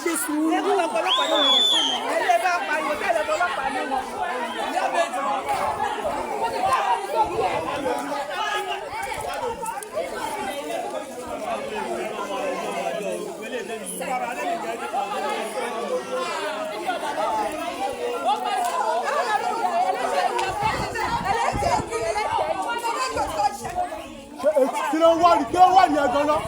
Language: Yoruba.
Ṣe sùúrù. Ẹ kọ́ lọ́pọ̀ ọlọ́pàá náà. Ẹ lè bá pariwo tẹ́lẹ̀ ọlọ́pàá náà. Kí ló ń wá ní, kí ló ń wá ní ẹ gan-an?